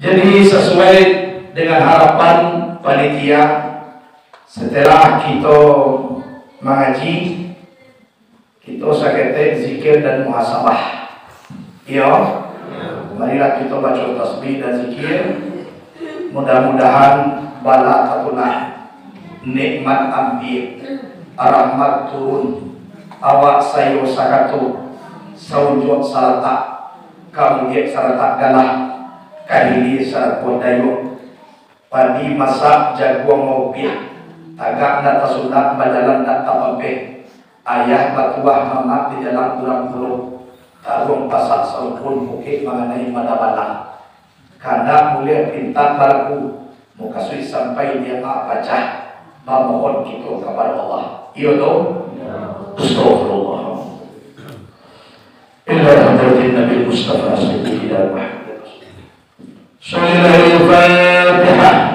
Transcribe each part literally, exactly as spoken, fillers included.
Jadi, sasuai dengan harapan panitia, setelah kito mangaji, kito saketek zikir dan muhasabah. Iyo, marilah kito baco tasbih dan zikir. Mudah-mudahan bala tatulak, nikmat ampia, rahmat turun, awak sayo sakato, saunjuak salatak, ka mudiak salatak galah, ka hilia sarato dayuang. Padi masak, jaguang maupiah, tagak ndak tasundak, bajalan ndak tapampeh. Ayah batuah, mamak di dalam urang pulo, taruang pasak saumpun, bukik manganai madabalah. Kandak buliah pintak balaku, mukasuik sampai di amak pacah, mamohon kito kapado Allah. Iyo tu? Astagfirullah. Ila hadratin Nabi Mustafa Sayyidina Muhammad. Sholilal Fatihah.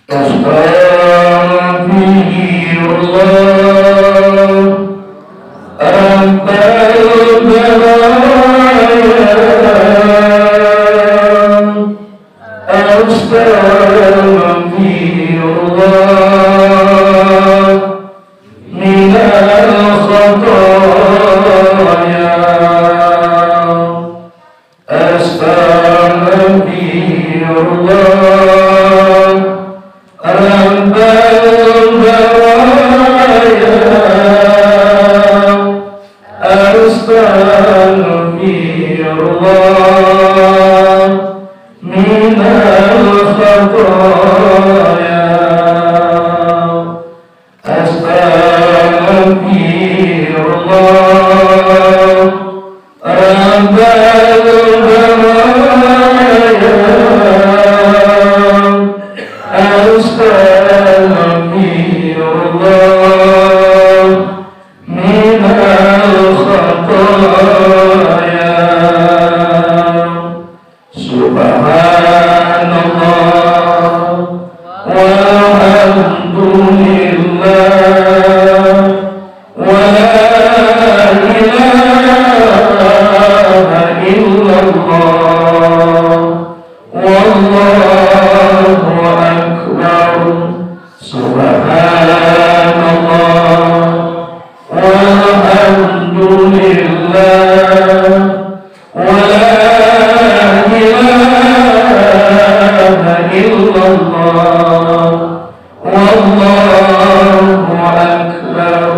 Astagfirullah. Ampal baraya. Astagfirullah. Minal khataya. Astagfirullah, rabbal baraya. Astagfirullah, minal khataya. Astagfirullah, rabbal baraya. Astagfirullah, minal khataya. Subhanallah, walhamdulillah, wala ilaha illallah, wallahu akbar. Subhanallah, walhamdulillah, wala ilaha illallah, wallahu akbar.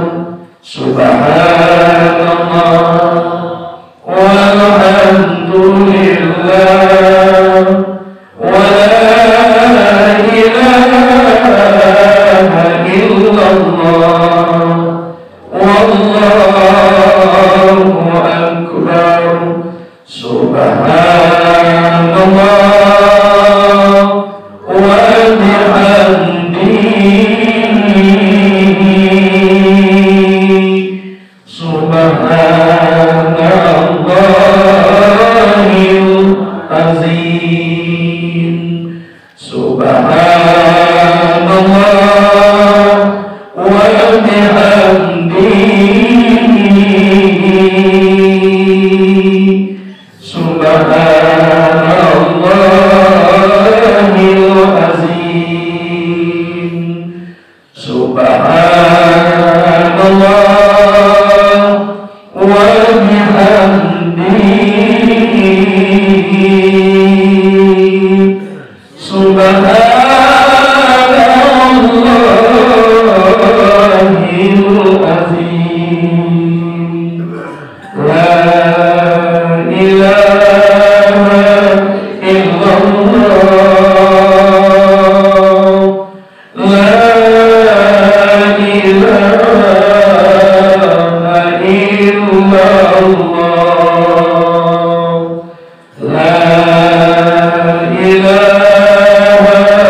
Subhanallah, walhamdulillah, wala ilaha illallah, wallahu akbar. Subhanallah wa bihamdihi. Subhanallahil azim. Subhanallah wa bihamdihi. Subhanallahil azim. Subhanallah wa bihamdihi. Subhanallahil azim. La ilaha illallah. La ilaha illallah. La ilaha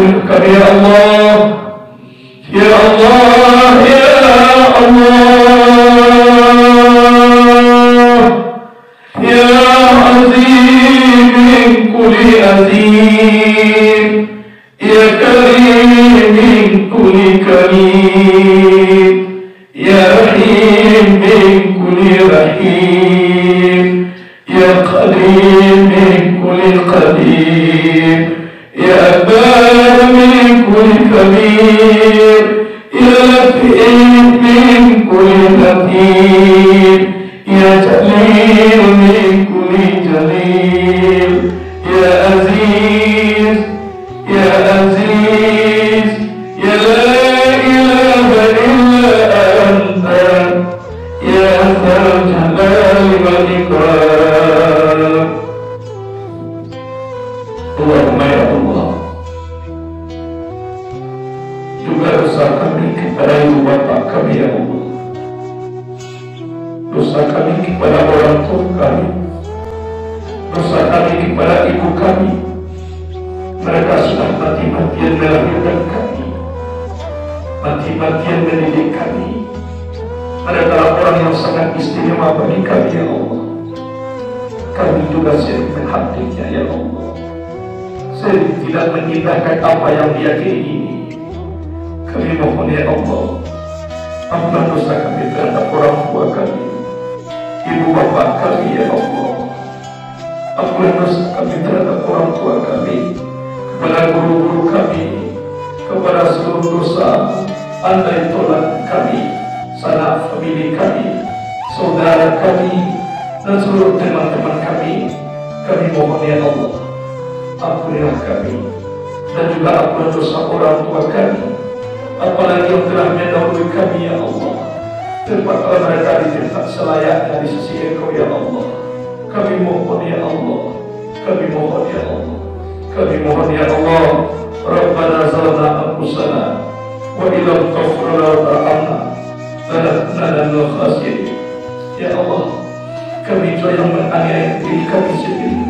Kami, ya Allah, ya Allah, ya Allah, ya Aziz min kulli aziz, ya Karim min kulli karim, ya Rahim min kulli rahim, ya Qadim min kulli qadim, ya Akbar min kulli kabir, ya Latif min kulli latif, ya Jalil min kulli jalil, ya Aziz, ya Aziz, ya La ilaha illa Anta, ya Dzal Jalali wal Ikram. Allahumma ya Allah, juga dosa kami kepada ibu bapak kami, ya Allah. Dosa kami kepada orang tua kami, dosa kami kepada ibu kami. Mereka sudah mati-matian melahirkan kami, mati-matian mendidik kami. Mereka orang yang sangat istimewa bagi kami, ya Allah. Kami juga sering menghabisnya, ya Allah. Sering tidak mengindahkan apa yang Dia keingini. Kami mohon, ya Allah, ampunlah dosa kami terhadap orang tua kami, ibu bapak kami, ya Allah. Ampunlah dosa kami terhadap orang tua kami, kepada guru-guru kami, kepada seluruh dosa andai tolak kami, sanak famili kami, saudara kami, dan seluruh teman-teman kami. Kami mohon, ya Allah, ampunilah kami, dan juga ampunilah dosa orang tua kami, apalagi yang telah mendahului kami, ya Allah. Tempatkanlah mereka di tempat selayaknya di sisi Engkau, ya Allah. Kami mohon, ya Allah. Kami mohon, ya Allah. Kami mohon, ya Allah. Rabbana zalamna anfusana, wa illam taghfir lana wa tarhamna, lanakunanna minal khasirin. Ya Allah, kami jua yang menganiaya diri kami sendiri.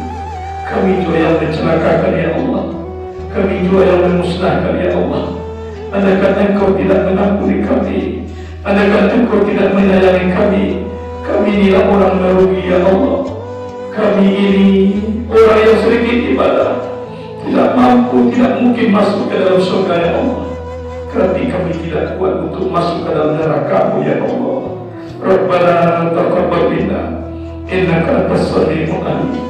Kami jua yang mencelakakan, ya Allah. Kami jua yang memusnahkan, ya Allah. Andaikan Engkau tidak mengampuni kami, andaikan Engkau tidak menyayangi kami, kami inilah orang merugi, ya Allah. Kami ini orang yang sedikit ibadah, tidak mampu, tidak mungkin masuk ke dalam surga, ya Allah. Tapi kami tidak kuat untuk masuk ke dalam neraka-Mu, ya Allah. Rabbana taqabbal minna, innaka antas samiul alim,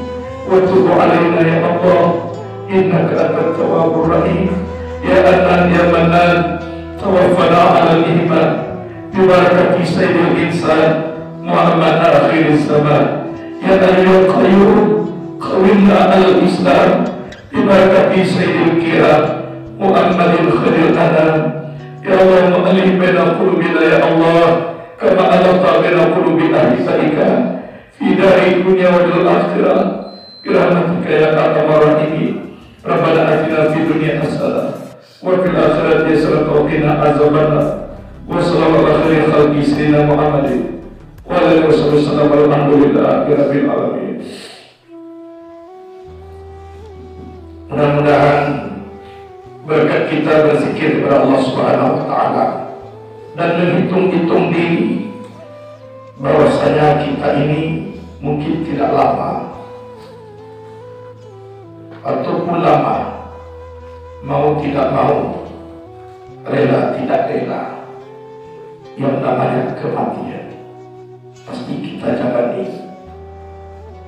wa tub alaina, ya Allah, innaka antat tawwabur rahim. Ya Hanan, ya Mannan, tawaffana alal iman, bi barakati sayyidil insan, Muhammad akhiriz zaman. Ya Hayyu ya Qayyum, qawwimna alal Islam, bi barakati sayyidil kiram, Muhammadin khairil anam. Ya Allah, allif baina qulubina, ya Allah, kama allafta baina qulubi ahibbaika fi darid dunya wal akhirah, bi rahmatika ya arhamar rahimin. Rabbana atina fid dunya hasanah, wa fil akhirati hasanah, wa qina azabannar. Wa sallallahu ala khairi khalqi sayyidina Muhammadin, wa ala alihi wa sahbihi wasallam, walhamdulillahi rabbil alamin. Mudah-mudahan berkat kita berzikir kepada Allah Subhanahu wa Ta'ala dan menghitung-hitung diri, bahwasanya kita ini mungkin tidak lama ataupun lama, mau tidak mau, rela tidak rela, yang namanya kematian pasti kita jalani.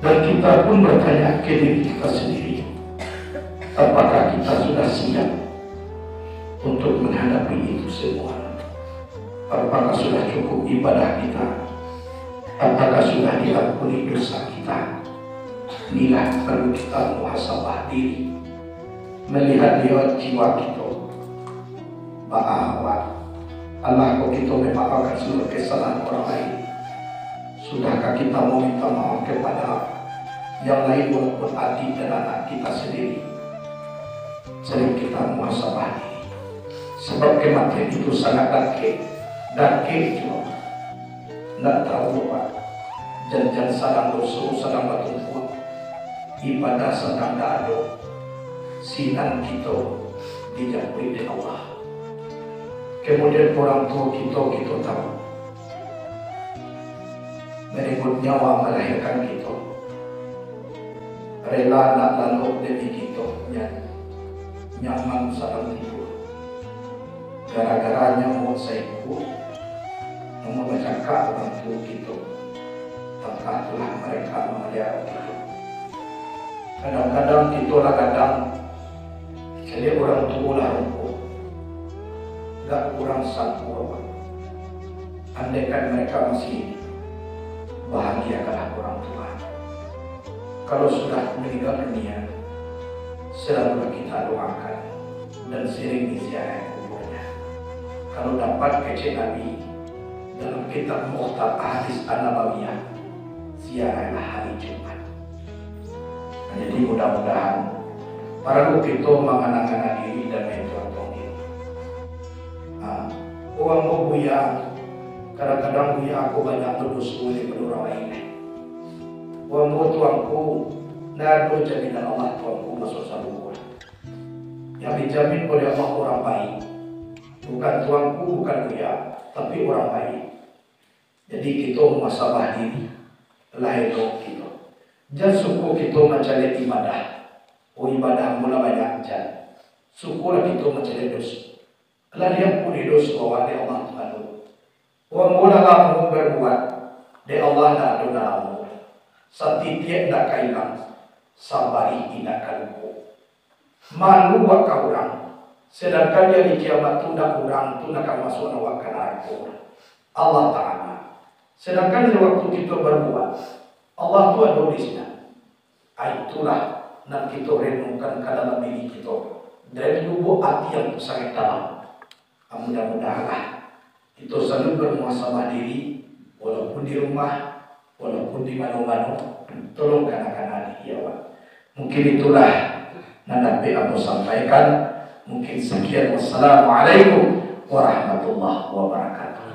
Dan kita pun bertanya ke diri kita sendiri, apakah kita sudah siap untuk menghadapi itu semua? Apakah sudah cukup ibadah kita? Apakah sudah diampuni dosa kita? Inilah perlu kita muhasabah diri, melihat lewat jiwa kita. Baa awak, alah kok kita memaafkan seluruh kesalahan orang lain? Sudahkah kita meminta maaf kepada yang lain, walaupun adik dan anak kita sendiri? Sering kita muhasabah diri. Sebab kematian itu sangat dakek, dakek juo. Ndak tahu, Pak. Jan-jan sadang doso sadang batumpuak, ibadah sadang ndak ado, sinan kito dijapuik dek Allah. Kemudian urang tuo kito, kito tahu, marenggut nyawa malahiakan kito, rela nak lalok demi kito nyan nyaman sadang tibo. Gara-gara nyo muak saikua, namun bacakak urang tuo kito, tantang itulah mereka mamaliharo kito. Kadang-kadang kito lah gadang, jadi urang tuo lah lumpuah, gak kurang sanggup. Andaikan mereka masih hidup, bahagiakanlah urang tuo. Kalau sudah meninggal dunia, selalulah kita doakan dan sering diziarahi kuburnya. Kalau dapat kecek Nabi dalam kitab Mukhtar Ahadits An-Nabawiyah, ziarahlah hari Jumat. Nah, jadi mudah-mudahan paralu kito mangana-ngana diri dan mencontoh diri. Nah, oh ambo buya, kadang-kadang buya aku banyak badoso daripado urang lain. Oh ambo tuangku, ndak ado jaminan Allah tuangku masuak sarugo. Yang dijamin oleh Allah urang baik. Bukan tuangku, bukan buya, tapi urang baik. Jadi kito muhasabah diri, lah elok kito. Jan suko kito mancaliak ibadah. Oh, ibadah ambo lah banyak, jan. Sukolah kito mancaliak doso. Lah diampuni doso awak dek Allah Tuhan. Oh, ambo lah lamo babuek, dek Allah ndak ado nan lamo. Satitiak ndak ka ilang, sabarih indak ka lupo. Malu wak ka urang, sadangkan di ari kiamat tu ndak urang tu nan ka masuak awak ka narako. Allah Ta'ala. Sadangkan di waktu kito babuek, Allah tu ado di sinan. Ah, itulah nan kito renungkan ka dalam diri kito, dari lubuk ati yang sangaik dalam. Ah, mudah-mudahanlah kito salalu bamuhasabah diri, walaupun di rumah, walaupun di mano-mano, tolong kana-kana diri awak. Mungkin itulah nan dapek ambo sampaikan. Mungkin sakian. Wassalamualaikum warahmatullahi wabarakatuh.